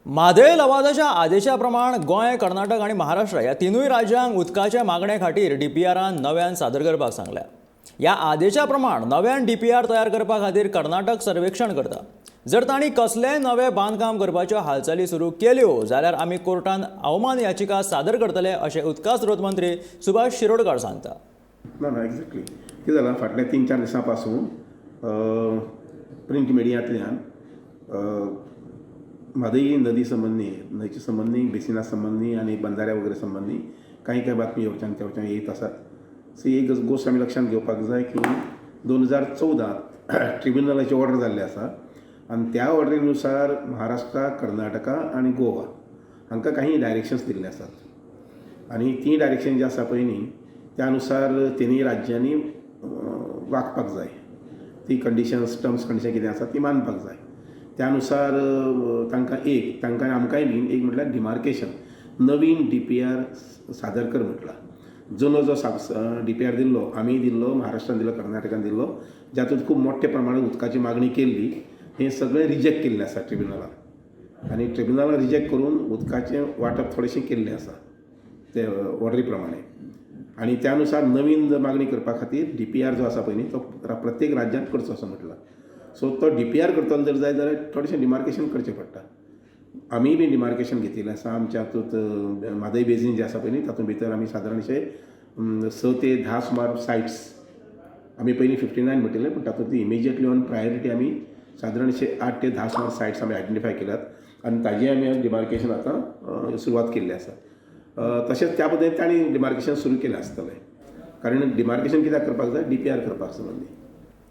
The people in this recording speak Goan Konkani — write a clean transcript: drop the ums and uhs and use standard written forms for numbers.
म्हादय लवादाच्या आदेशा प्रमाण गोंय, कर्नाटक आनी महाराष्ट्र ह्या तिनूय राज्यांक उदकाच्या मागणे खातीर डीपीआरान नव्यान सादर करपाक सांगल्या. ह्या आदेशा प्रमाण नव्यान डीपीआर तयार करपा खातीर कर्नाटक सर्वेक्षण करता. जर तांणी कसलेंय नवें बांदकाम करपाच्यो हालचाली सुरू केल्यो जाल्यार आमी कोर्टान अवमान याचिका सादर करतले, अशें उदका स्रोत मंत्री सुभाष शिरोडकार सांगता. ना ना, एक्झॅक्टली. कितें जालां, फाटल्या 3-4 दिसां पासून प्रिंट मिडियांतल्यान म्हादई नदी संबंदी, न्हंयचे संबंदी, बेसिना संबंदी आनी बंदाऱ्या वगैरे संबंदी कांय कांय बातमी हेवच्यान तेवच्यान येयत आसात. सो एक गोश्ट आमी लक्षांत घेवपाक जाय की 2014त ट्रिब्युनलाची ऑर्डर जाल्ली आसा आनी त्या ऑर्डरीनुसार महाराष्ट्रा, कर्नाटका आनी गोवा हांकां काही डायरेक्शन्स दिल्ले आसात आनी तीं डायरेक्शन जी आसा पळय न्ही, त्या अनुसार तिनूय राज्यांनी वागपाक जाय. ती कंडिशन्स, टर्म्स कंडिशन कितें आसा ती मानपाक जाय. त्या अनुसार तांकां एक, तांकां आमकांय बीन एक म्हटल्यार डिमार्केशन, नवीन डीपीआर सादर कर म्हटलां. जुनो जो डीपीआर दिल्लो, आमी दिल्लो, महाराष्ट्रान दिल्लो, कर्नाटकान दिल्लो, जातूंत खूब मोठ्या प्रमाणात उदकाची मागणी केल्ली, हें सगळें रिजेक्ट केल्लें आसा ट्रिब्युनलान आनी ट्रिब्युनलान रिजेक्ट करून उदकाचें वांटप थोडेशें केल्लें आसा ते ऑर्डरी प्रमाणे. आनी त्या अनुसार नवीन मागणी करपा खातीर डीपीआर जो आसा पळय न्ही, तो प्रत्येक राज्यांत करचो असो म्हटलां. सो तो डीपीआर करतलो जर जाय जाल्यार थोडेशें डिमार्केशन करचें पडटा. आमीय बी डिमार्केशन घेतिल्लें आसा. आमच्या हातूंत म्हादय बेजीन जें आसा पळय न्ही, तातूंत भितर आमी सादारणशे 6 ते 10 सुमार सायट्स, आमी पयलीं 59 म्हटिल्लें, पूण तातूंतली इमिजिएटली ऑन प्रायोरिटी आमी सादारणशे 8 ते 10 सुमार सायट्स आमी आयडेंटिफाय केल्यात आनी ताजें आमी डिमार्केशन आतां सुरवात केल्ली आसा. तशेंच त्या पद्दतीन तांणी डिमार्केशन सुरू केलें आसतलें, कारण डिमार्केशन कित्याक करपाक जाय? डीपीआर करपाक संबंदी.